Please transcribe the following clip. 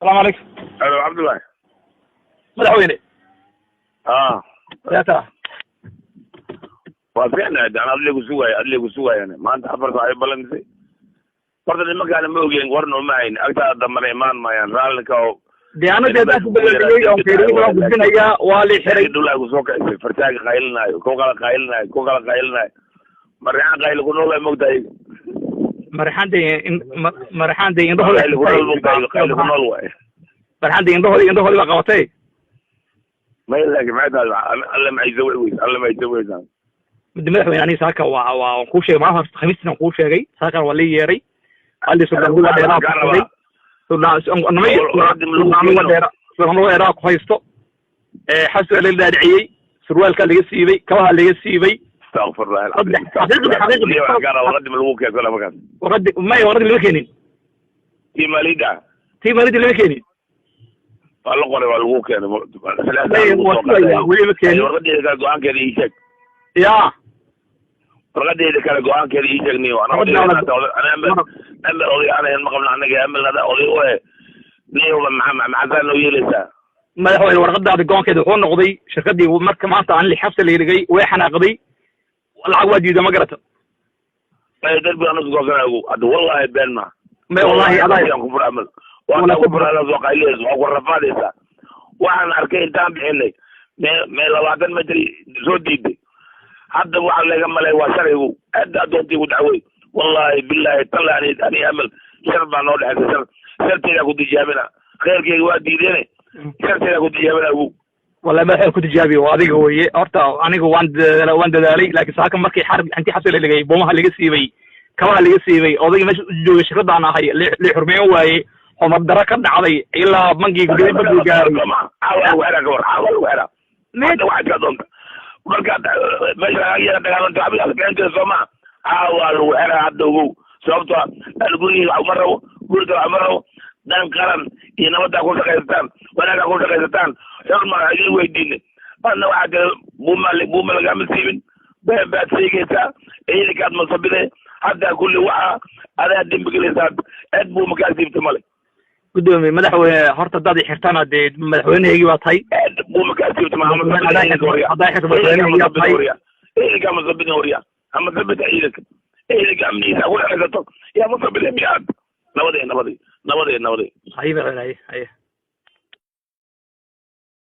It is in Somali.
Asalaamu calaykum. Alo, Cabdullahi. Madaxweyne. Ah. Yaa Waa fiicnahay. An adlee ku sugaaya, adlee ku sugaayane. Maanta 4 saac ay ballantisay. Horta nimankaana ma ogeen, warna uma hayn. Agtaada dambana imaan maayaan, raallinka oo. Dee ana dee daan ku ballamiyey oon fiiriyey, waan gudbinayaa, waa lii xiray. Dhulaa ku soo kicisay, fartaaga qaylinaayo, ko kala qaylinaayo, ko kala qaylinaayo. Marixaan qayli ku nool ay mogtahay. Maraxaan dee indhahooda. Qayli ku nool mogtahay, qayli ku nool waay. Maraxaan dee indhahoodi baa qabatay. May, laakiin maxay tahay? Alle maxay soo weysa, alle maxay soo weysaan? Muddo, madaxweyne, aniga saaka waa waan kuu sheegay maalin Khamiistina waan kuu sheegay, saakana waa lii yeeray halli Suldaan dheeraa ku xidhay, Suldaan dheeraa ku haysto, xabsiga laga dhaadhiciyey, surwaalkaa laga siibay, kabaha laga siibay. Astaqfirullah. Xaqiiqdi, xaqiiqdi. Warqadi ma lagu keensana markaas? Warqadi may, warqadi lama keenin. Tii maalida? Tii maalida lama keenin. Waa la qoray, waa lagu keenay. Waa sugaya, weli ma keenin. Warqadeeda kale go-aankeeda ii sheeg. Ya. Warqadeeda kale go-aankeeda ii sheeg niyo. Amel oday aan ma qabna anaga, amel nada oday u eh niyoba, maxaa maxaasaa noo yeelaysaa? Madaxweyne, warqadaada go-aankeeda wuxuu noqday shirkadii marka maanta aan xabsi la dhigay, way xanaaqday, lacag waa diiday, ma garata? May, darbi anu goosana ogow hadda, wallahi been ma. May, wallahi adaa. Ku fura amal, waa ku fura, soo qaylinaysa, waa ku rafaadaysaa. Waxaan arkay intaan bixinay mee 20 mitri soo diiday. Hadda waxaa laga malay waa sharcigu aad adoontii ku dacwey. Wallahi billahi talla, ani amal shar baa noo dhexaysa. Shar sharteedaa ku tijaabina, khayrkeyga waa diideene, sharteedaa ku tijaabina ogow. Wallahi madaxweyne, ku tijaabiyo waa adiga weye. Horta anigu waan dadaalay, laakiin saaka markii xarb intii xabsi la dhigay, boomaha laga siibay, kabaha laga siibay, odayga meesha u joogay shirkadaan ahay li xurmeyn waaye, xumar daro ka dhacday ilaa bangiga guday, bangiga gaaray. Caawa lagu xiraa, ka war, caawa lagu xiraa. Hadda waxaad ka doonta markaad meesha yara dagaalanto xabigaas bixinteeda soo maa, caawa lagu xiraa hadda, ogow. Sababto aan gurigii wax uma rabo, guriga wax uma rabo. Dan qaran iyo nabaddaa ku shaqaysataan, wanaaggaa ku shaqaysataan, xor maa idin weydiinay. Adna waxaa tiri buuma buuma lagama siibin, been baad sheegaysaa, ciidankaad masabide. Hadda kulli waxa adaa dembi gelaysaa, cid buuma kaa siibta male. Gudoomiye, madaxweyne, horta haddaad i xirtana dee madaxweynehaygii baa tahay. Cid buuma kaa siibta. Haddaa xirto madaxweynehaygi baa tahay. Ciidanka masabidin warya, ama sabita ciidanka, ciidanka amnigiisa ku shaqaysato yaa masabide miyaad? Nabadee, nabadee, nabadee, nabadee. Haye madaxweyne, haye, haye.